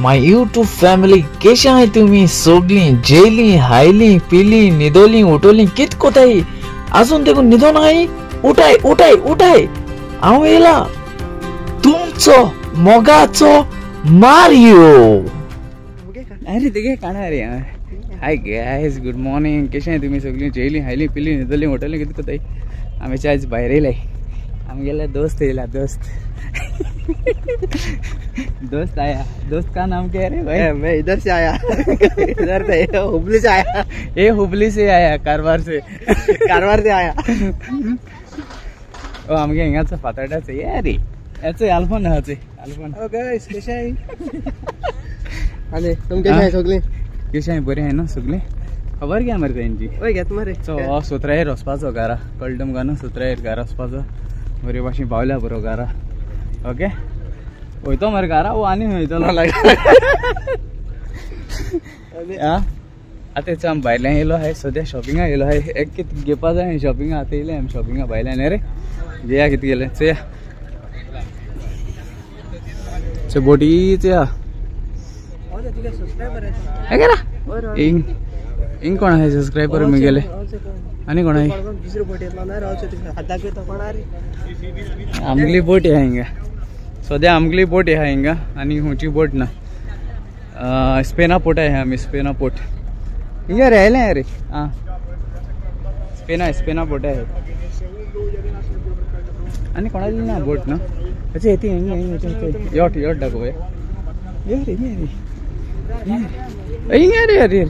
My YouTube family केशे आहाय तुमी सोगलीं जेयलीं हायलीं पिलीं न्हिदोलीं उठोलीं कित कोताय आजून देखून न्हिदोन आहाय उठाय उठाय उठाय हांव येयला तुमचो मोगाचो मारियो. अरे तिगे काणार रे. हाय गायस, गुड मॉर्निंग. केशे तुमी सगळीं जेयलीं हायलीं पिलीं न्हिदोलीं उठोलीं कित कोताय. आमी आज भायर येयलाय. आमगेले दोस्त येयला. दोस्त दोस्त आया. दोस्त का नाम क्या है रे भाई? मैं इधर से आया. इधर से हुबली से आया. ये हुबली से आया, कारवार से. कारवार से आया. ओ आमगे हिंगाच फातर्ड्याचो ये रे याचो आल्फोन आहा. आल्फोन. ओ गायस कशे आहाय? आनी तुम कशे आहाय सगळीं? कशे आहाय? बरें आहाय न्हू सगळीं? खबर घ्या मरे तेंची. हय घेत मरे. सो सुत्रायेर वचपाचो घरा. कळटा तुमकां न्हू? सुत्रायेर घरा वचपाचो. बरे भाशेन पावल्या बरो घरा. ओके वयतो मरे घरा. वो आनी वयतलो. आतां आमी भायल्यान येयलो आहाय. सद्या शॉपिंगा येयलो आहाय. एक कितें घेवपा जाय शॉपिंगा. आतां येयले आमी शॉपिंगा भायल्यान. रे घेया कितें गेलें चोया. चोय बोटी चोया. हिंग हिंग कोण आहाय सबस्क्रायबर मुगेले? आनी कोण आहाय? आमगेली बोट आहा हिंगा. सद्या आमगेली बोट आहा हिंगा. आनी खंयची बोट ना. स्पेना पोर्ट आहा आमी. स्पेना पोर्ट हिंगा रे आयले रे. आं स्पेना स्पेना पोर्ट आहा. आनी कोणाली ना बोट ना. अच्छा येती हिंगा हिंगा यॉट यॉट दाखोवया. ये रे ये रे हिंगा रे. अरे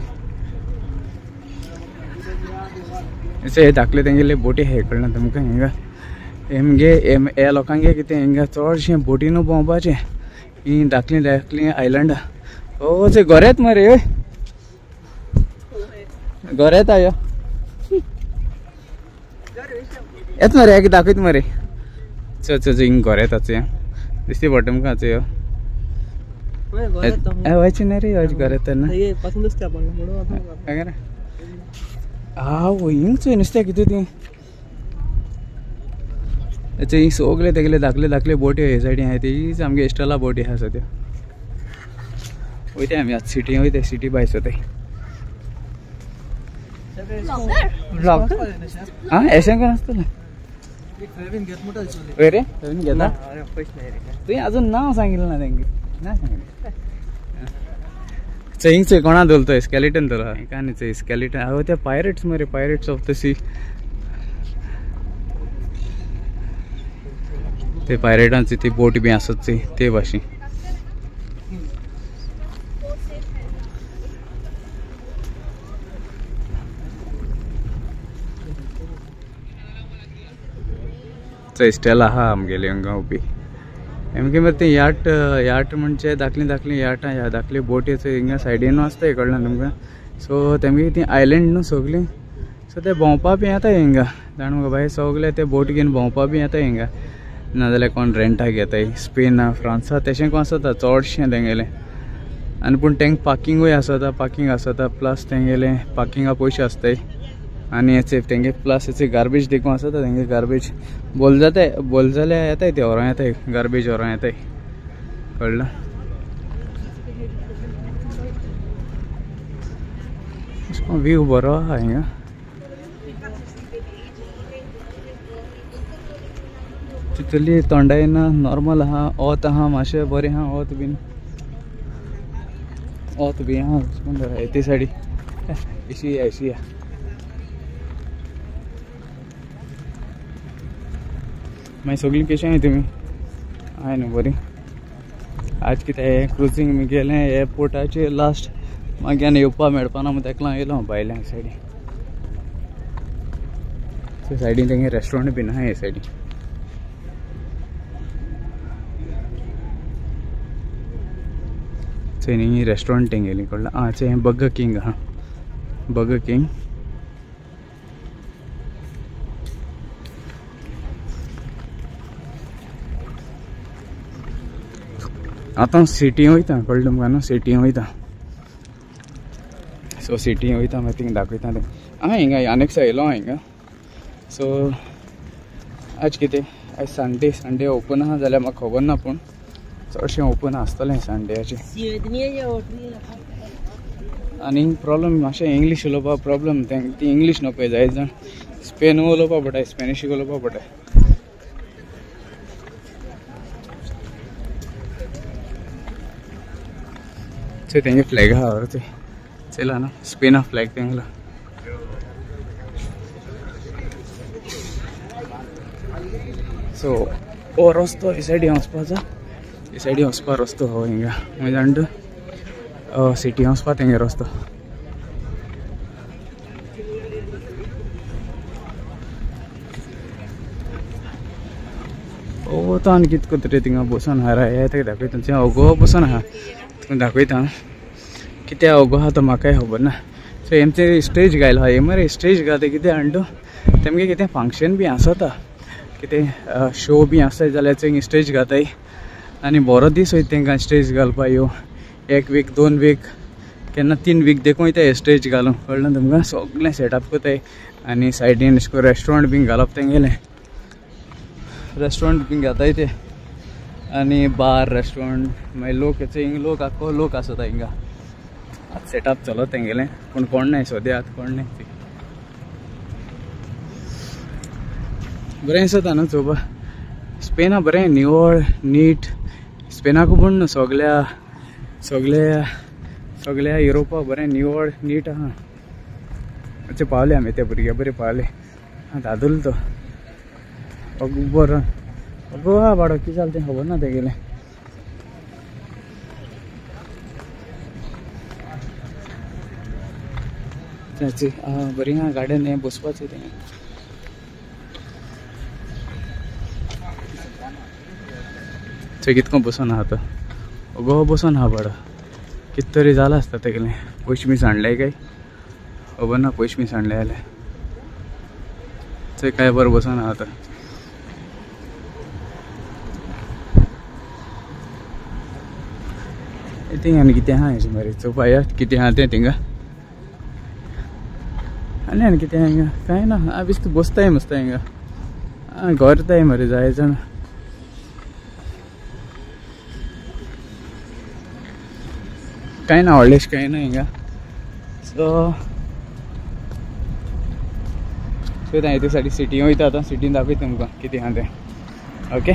अशे धाकले तेंगेले बोटी आहाय. कळना तुमकां? हिंगा एमगे एम ह्या लोकांगे कितें हिंगा चडशें बोटीनू भोंवपाचें. ही धाकलीं धाकलीं आयलंडां. ओ चोय गोरेत मरे. हय गोरेत आयो. येत मरे एक दाखयत मरे. चल चल हिंग गोरेत चोय दिसती पडटा तुमकां. चोय वयचें न्ही रे. वयचें गोरेत ना. हिंग चोय नुस्त्या कितें ती. ही सगळे तेगेले धाकले धाकले बोटी हे सायडीन आहाय. तीच आमगे इस्टॉला बोटी आहा सद्या. वयता आमी आतां सिटी वयता. सिटी भायर सोताय. आं एशें कोण आसतलें हय रे? नवीन घेता तुवें अजून नांव सांगिल्लें ना तेंगे? ना सांगिल्लें. चोय हिंग चोय कोणा दवरलो स्केलेटन दवरला. कांय चोय स्केलेटन. हांव ते पायरेट्स मरे. Pirates of the C. ते पायरेटांची ती बोट बी आसत ती ते भाशेन. चोय स्टेल आहा आमगेली हांगा उबी. आमगे मरे ते याट याट म्हणजे धाकली धाकली याटां ह्या धाकली बोटी चोय हिंगा सायडीन आसता. कळना तुमकां? सो तेमगे ती आयलंड न्हू सगळीं. सो ते भोंवपा बी येता हिंगा. जाण मुगो बाय सगळे ते बोट घेवन भोंवपा बी येता हिंगा. नाजाल्यार कोण रेंटाक घेताय. स्पेना फ्रांसा तेशें कोण आसता चडशें तेंगेलें. आनी पूण तेंक पार्किंगूय आसता. पार्किंग आसता प्लस तेंगेलें पार्किंगा पयशे आसताय. आनी हेचे तेंगे प्लस हेचे गार्बेज देखून आसता. तेंगे गार्बेज बोल जाताय. बोल जाल्यार येताय ते व्हरों येताय. गार्बेज व्हरों येताय. कळ्ळें? व्यू बरो आहा हिंगा. तितली थंडाय ना. नॉर्मल आहा. वत आहा मातशें बरें आहा. वत बीन वत बी आहा बरें. ते सायडी एशी एशी या. मागीर सगळीं कशें आहाय तुमी? आहाय न्हू बरीं? आज कितें क्रुजींग मी गेलें एअरपोर्टाचेर लास्ट. मागीर आनी येवपा मेळपाना म्हूण तेका लागून येयलो हांव भायल्या सायडीन. सायडीन तेंगे रेस्टोरंट बीन आहा हे सायडीन. चोय न्ही रेस्टोरंट तेंगेली. कळ्ळें? आं चोय हें बर्गर किंग आहा. Burger king. आतां सिटी वयता. कळ्ळें तुमकां न्हू? सिटी वयता. सो सिटी वयता मागीर थिंग दाखयता तें. आं हिंगा आनेक्सा येयलो हांव हिंगा. सो आज कितें? आयज संडे. संडे ओपन आहा जाल्यार म्हाका खबर ना पूण चडशें ओपन आसतलें संडेचें. आनी प्रॉब्लम मातशें इंग्लीश उलोवपाक प्रॉब्लम, ती इंग्लीश न्हू जाय जाण स्पेन उलोवपाक पडटा, स्पॅनिश उलोवपाक पडटा. चोय तेंगे फ्लॅग आहा चोय, चोयला न्हू स्पेना फ्लॅग तेंगलो. सो हो रस्तो हे सायडीन वचपाचो, हे सायडीन वचपा रस्तो हो हिंगा मागीर जाण तूं सिटी वचपा तेंगे रस्तो. ओ तो आनी कितें करता रे थिंगा बसून आहा रे, तेका दाखयता अगो बसून आहा तुका दाखयता कितें अगो आहा तो म्हाकाय खबर ना. सो हेमचे स्टेज घायलो आहा, हे मरे स्टेज घालता कितें हाडून तूं तेमगे कितें फंक्शन बी आसता, कितें शो बी आसता जाल्यार थंय स्टेज घाताय आनी बरो दीस वयता तेंकां स्टेज घालपा. यो एक वीक 2 वीक केन्ना 3 वीक देखून वयता स्टेज घालूं, कळ्ळें तुमकां. सगळें सेटअप करताय आनी सायडीन अशें करून रेस्टॉरंट बीन घालप तेंगेलें, रेस्टॉरंट बीन घाताय ते आनी बार रेस्टॉरंट. मागीर लोक हिंगा लोक आख्खो लोक आसता हिंगा. आतां सेटअप चलत तेंगेलें, पूण कोण नाय सद्या, आतां कोण नाय. बरें दिसता न्हू चोवपा स्पेना, बरें निवळ नीट स्पेनाकू पूण न्हू सगळ्या सगळ्या सगळ्या युरोपाक बरें निवळ नीट आहा. मातशें पावले आमी ते भुरगे बरें पावले. दादूल तो अगो बरो अगो आहा बाडो, कितें जालें तें खबर ना तेगेलें. बरी आहा गार्डन हें बसपाचें तें. चोय कितको बसून आहा तो, अगो बसून आहा बाडो, कित तरी जालां आसता तेगेलें. पयशे बी सांडले काय खबर ना, पयशे बी सांडले जाल्यार. चोय काय बरो बसून आहा तो. थिंगा आनी कितें आहा हेजे मरे चोवपा, कितें आहा तें थिंगा आनी आनी कितें हिंगा कांय ना. हांव बेश्टें बसताय मस्त हिंगा, घर येताय मरे जाय जाण. कांय ना व्हडलेंशें कांय ना हिंगा. सो चोयता ते सायडी सिटी वयता आतां, सिटीन दाखयता तुमकां कितें आहा तें. ओके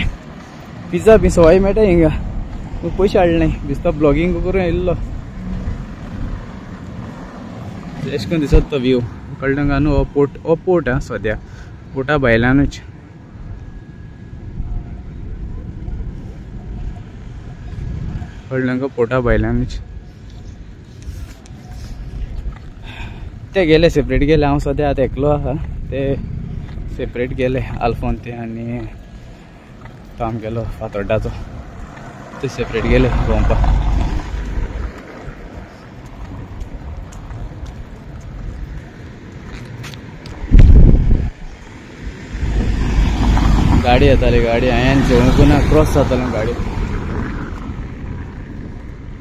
पिझ्झा बी सवाय मेळटा हिंगा, पयशे हाडले नाय, बेश्टो ब्लॉगींग करून येयल्लो. अशें करून दिसता तो व्यू, कळ्ळें तुमकां न्हू. हो पोर्ट, हो पोर्ट आहा सद्या, पोर्टा भायल्यानूच. कळ्ळें तुमकां, पोर्टा भायल्यानूच. ते गेले सेपरेट गेले, हांव सद्या आतां एकलो आहा, ते सेपरेट गेले आल्फोन ते आनी तो आमगेलो फातोड्डाचो, ते सेपरेट गेले भोंवपाक. गाडी येताली, गाडी हांवें चोवंक ना, क्रॉस जातालो गाडी.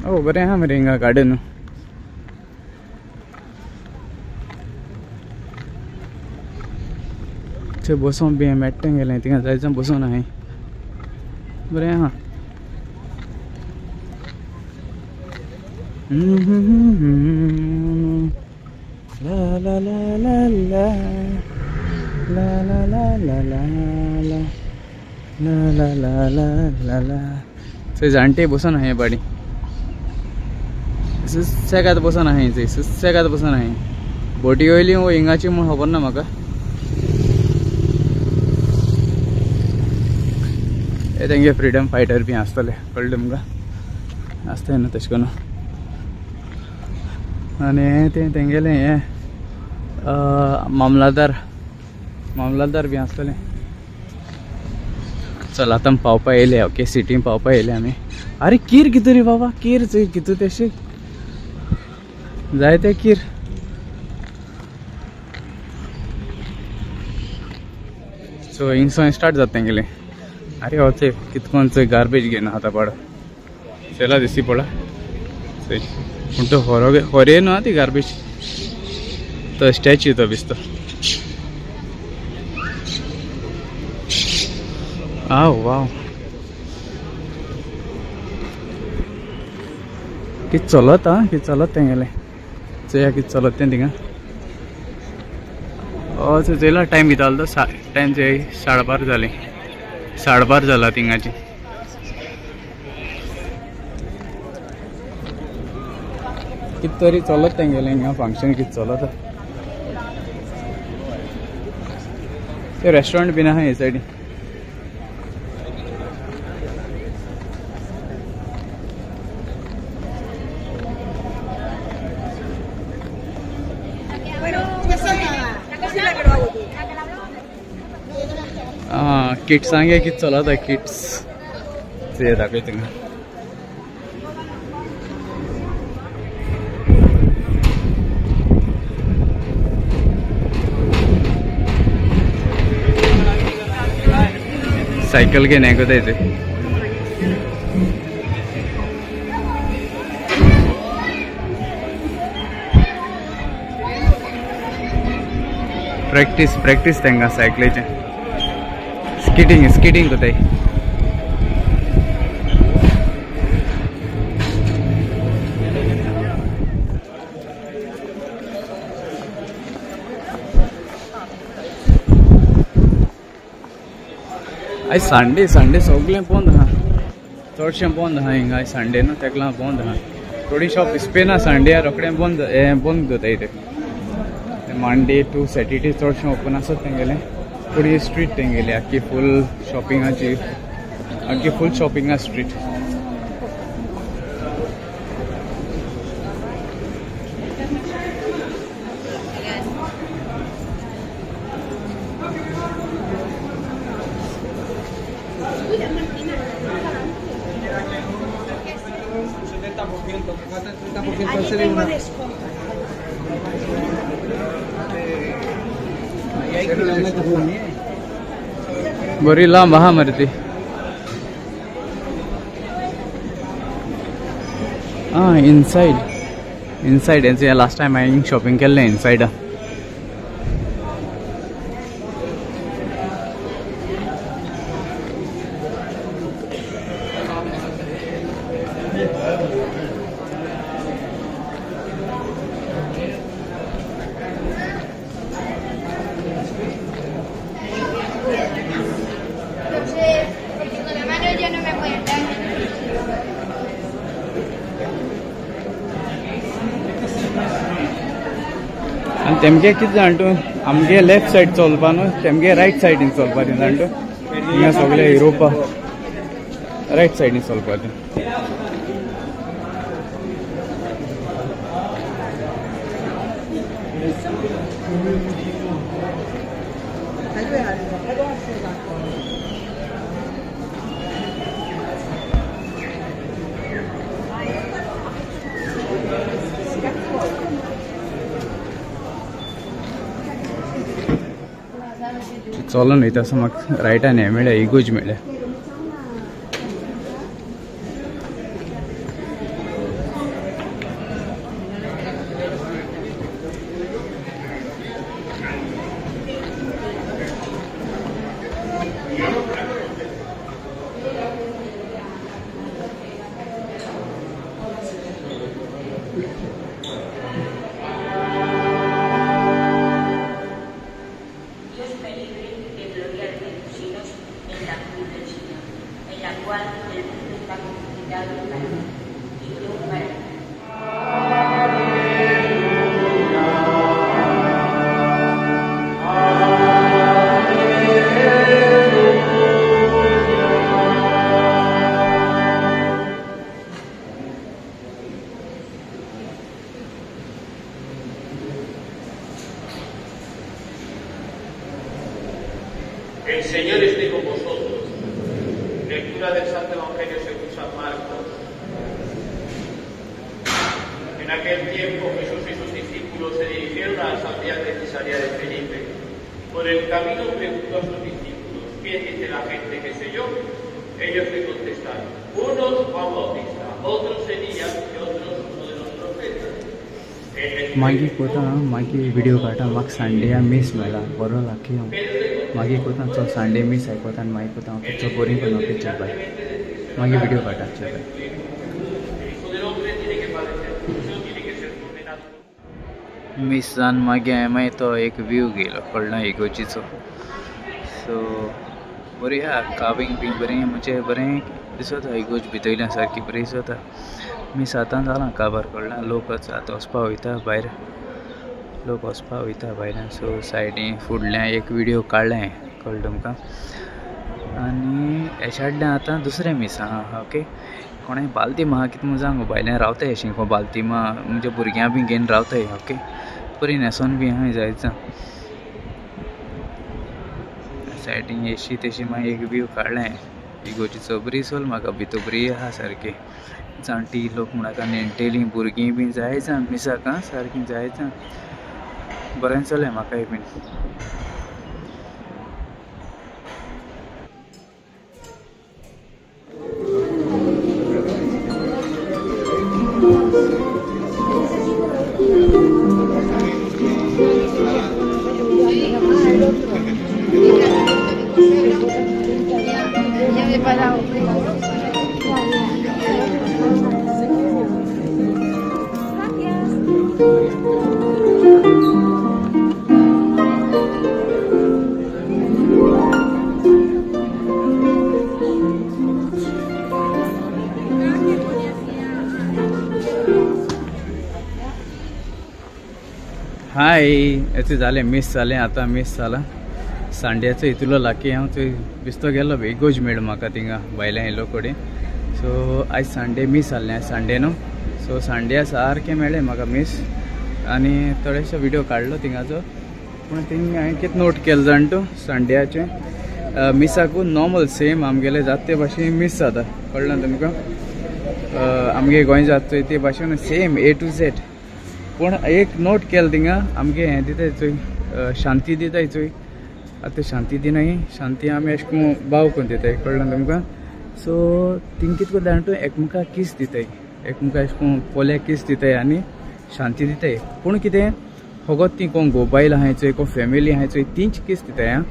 ओ बरें आहा मरे हिंगा गार्डन. थंय बसोंक बी मेळटा गेलें थिंगा जायत जाण बसोन आहाय, बरें आहा. ला ला ला ला ला ला ला ला ला ला ला ला ला ला ला. थंय जाणटे बसून आहाय बाडी, सुसेगाद बसून आहाय थंय, सुसेगाद बसून आहाय. बोटी वयली हिंगाची म्हूण खबर ना म्हाका. हे तेंगे फ्रिडम फायटर बी आसतले, कळ्ळें तुमकां, आसताय न्हू तशें करून. आनी तें तेंगेलें हें मामलादार, मामलादार बी आसतले. चल आतां पावपा येयले, ओके सिटीन पावपा येयले आमी. आरे कीर कितू रे बाबा, कीर चोय कितू तेशी जायते कीर. सो हिंगसून स्टार्ट जाता तेंगेलें. अरे हो चोय कितकोन चोय गार्बेज घेवन आतां पाडो चला दिसती पडा चोय, पूण तो होरो होरे न्हू ती गार्बेज, तो स्टॅच्यू तो बेश्टो. आव वाव कित चलत आं, कित चलत तेंगेलें चोया कित चलत तें थिंगा. चोयला टायम कितें जालो तो, टायम चोय 12:30 जाली, 12:30 जाला थिंगाची. कित तरी चलत तेंगेलें हिंगा फंक्शन कित चलत. ते रेस्टोरंट बीन आहा हे सायडीन. किट्सांगे कित चलत किट्स ते दाखय थिंगा. सायकल घेन हें कोताय ते. प्रॅक्टीस प्रॅक्टीस तेंका सायकलीचें. स्किटींग स्किटींग कोताय. आयज संडे, संडे सगळें बंद आहा, चडशें बंद आहा हिंगा. आयज संडे न्हू तेका लागून बंद आहा. थोडी शॉप स्पेना संडे रोखडें बंद हें बंद जाताय ते. मंडे टू सॅटर्डे चडशें ओपन आसत तेंगेलें. थोडी स्ट्रीट तेंगेली आख्खी फूल शॉपिंगाची, आख्खी फूल शॉपिंगा स्ट्रीट. बरी लांब आहा मरे ती. आं इनसायड इनसायड हेंच लास्ट टायम हांवें शॉपिंग केल्लें इनसायडा. आनी तेमगे कितें जाण तूं, आमगे लेफ्ट सायड चलपा न्हू, तेमगे रायट सायडीन चलपा ती जाण तूं. हिंगा सगळे युरोपा रायट सायडीन चलपा ती. चलोन वयता आसतना म्हाका रायटान हें मेळ्ळें, इगोज मेळ्ळें. El Señor esté con vosotros. Lectura del Santo Evangelio según San Marcos. En aquel tiempo Jesús y sus discípulos se dirigieron a las aldeas de Cesarea de Felipe. Por el camino preguntó a sus discípulos: ¿Quién dice la gente que soy yo? Ellos le contestaron: unos Juan Bautista, otros Elías y otros uno de los profetas. मागीर कोता मागीर video काडटा. म्हाका Sunday मीस मेळ्ळा बरो Laki हांव. मागीर कोता चल संडे मीस आयकता आनी मागीर कोता हांव पिक्चर बोरींग करून पिक्चर बाय. मागीर व्हिडिओ काडटा. चल बाय. मिस जावन मागीर हांवें मागीर तो एक व्यू घेयलो कळ्ळो इगोर्जीचो. सो बरी आहा कार्विंग बी बरें म्हणजे बरें दिसता इगोर्ज भितरल्यान सारकी बरी दिसता. मीस आतां जालां काबार कळ्ळें लोक आतां वचपा वयता भायर, लोक वचपा वयता भायल्यान. सो सायडीन फुडल्यान एक विडियो काडलें कळ्ळें तुमकां. आनी हेच्या आतां दुसरें मीस आहा ओके. कोणें बालदी आहा कितें म्हूण सांगू भायल्यान रावताय अशें कोण बालदी म्हणजे भुरग्यां बी घेवन रावताय ओके. बरी न्हेसोन बी आहा जायचा सायडीन एशी तेशी मागीर एक व्यू काडलें इगोर्जीचो. बरी चल म्हाका भितर बरी आहा सारकी. जाणटी लोक म्हणटा नेणटेलीं भुरगीं बी जाय जाण मिसाक सारकीं जाय जाण बरें चलें म्हाकाय बीन. हाय येते जालें मीस जालें आतां मीस जालां सांड्याचो इतलो लाकी हांव थंय बिस्तो गेल्लो इगोर्ज मेळ्ळो म्हाका थिंगा भायल्यान येयलो कडेन. सो आयज संडे मीस जाल्लें आयज संडे न्हू. सो संडे सारकें मेळ्ळें म्हाका मीस आनी थोडेशे विडियो काडलो थिंगाचो. पूण थिंग हांवें कितें नोट केलें जाण तूं संड्याचें मिसाकू नॉर्मल सेम आमगेले जाता ते भाशेन मीस जाता कळ्ळें तुमकां. आमगे गोंय जाता ते भाशेन सेम ए टू झेड. पूण एक नोट केलें थिंगा आमगे हें दिताय चोय शांती दिताय चोय. आतां शांती दिनाय शांती आमी अशें करून बाव करून दिताय कळ्ळें तुमकां. सो थिंग कितें करता जाणा तूं एकमेकाक कीस दिताय एकमेकाक अशें करून पोल्याक कीस दिताय आनी शांती दिताय. पूण कितें फकत ती कोण घोव बायल आहाय चोय कोण फॅमिली आहाय चोय तींच कीस दिताय आं.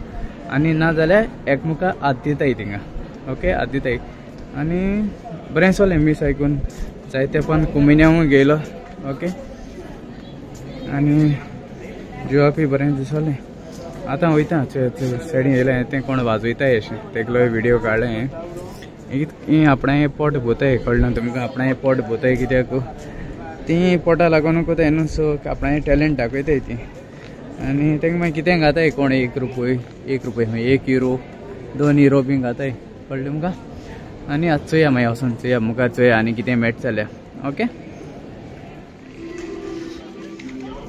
आनी ना जाल्यार एकमेकाक हात दिताय थिंगा ओके हात दिताय. आनी बरें चलें मीस आयकून जायते पण कुमिन्यांवूय गेलो ओके. आनी जिवाकूय बरें दिसलें. आतां वयता सायडीन येयलें तें कोण वाजयताय अशें तेगलो विडियो काडलें. ही आपणाय पोट भोताय कळ्ळें तुमकां आपणाय पोट भोताय कित्याक ती पोटा लागून कोताय न्हू. सो आपणाय टॅलंट दाखयताय ती आनी तांकां मागीर कितें घाताय कोण एक रुपय एक रुपय 1 युरो 2 युरो बी घाताय कळ्ळें तुमकां. आनी आतां चोया मागीर वचोन चोया मुखार चोया आनी कितें मेळटा जाल्यार ओके.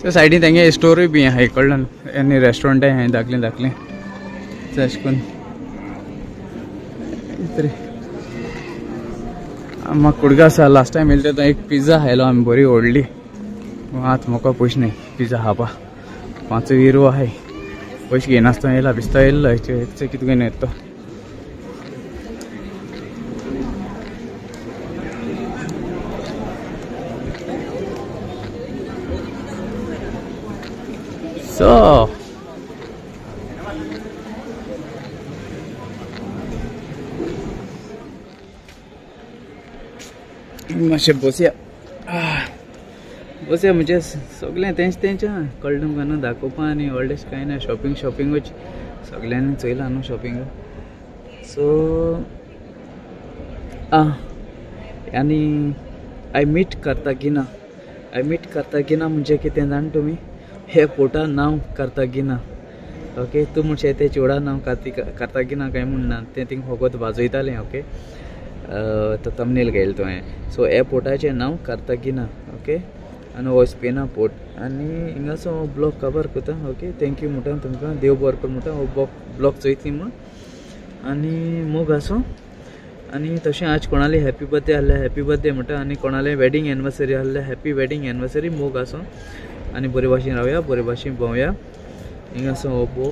सो सायडीन तेंगे स्टोरूय बी आहाय कळ्ळें आनी रेस्टोरंटाय आहाय धाकलें धाकलें अशें करून म्हाका कुडगा आसा. लास्ट टायम येयले तेन्ना एक पिझ्झा खायलो आमी बरी व्हडली. आतां म्हाका पयशे न्हय पिझ्झा खावपा 5 युरो आहाय पयशे घेयनासतना येयला बिस्ता येयल्लो कितें घेवन येता तो. सो मातशें बसया बसया म्हणजे सगळें तेंच तेंच कळ्ळें तुमकां न्हू दाखोवपा आनी व्हडलें कांय ना. शॉपिंग शॉपिंगूच सगळ्यांनी चोयलां न्हू शॉपिंग. सो आनी I meet Cartagena. I meet Cartagena म्हणजे कितें जाण तुमी हे पोर्टा नांव कार्तागिना ओके. तूं म्हणशे तें चेवडा नांव कार्तागिना काय म्हणना तें थिंग फकत वाजयतालें ओके. तो थंबनेल घेयलो तुवें. सो ह्या पोर्टाचें नांव कार्तागिना ओके. आनी हो स्पेना पोर्ट. आनी हिंगासो हांव ब्लॉग कवर करता ओके. Thank you म्हणटा तुमकां देव बरो कर म्हणटा हो ब्लॉग चोयतली म्हूण. आनी मोग आसूं. आनी तशें आज कोणाले हॅपी बर्थडे आहल्यार हॅपी बर्थडे म्हणटा आनी कोणाले वेडिंग एनिवर्सरी आहल्यार हॅपी वेडिंग एनिवर्सरी. मोग आसूं आनी बरे भाशेन रावया बरे भाशेन भोंवया. हिंगासो हो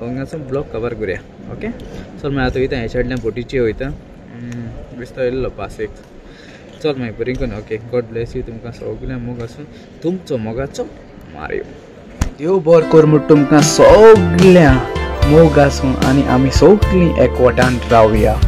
हिंगासो ब्लॉग कवर करुया ओके. चल मागीर आतां वयता ह्या सायडल्यान बोटीचेर वयता बेस्तो येयल्लो पास एक. चल मागीर बरी करून ओके. गॉड ब्लेस you तुमकां सगळ्यांक मोग आसूं. तुमचो मोगाचो मारियो. देव बरो कर म्हूण तुमकां सगळ्यांक मोग आसूं आनी आमी सगळीं एकवटान रावया.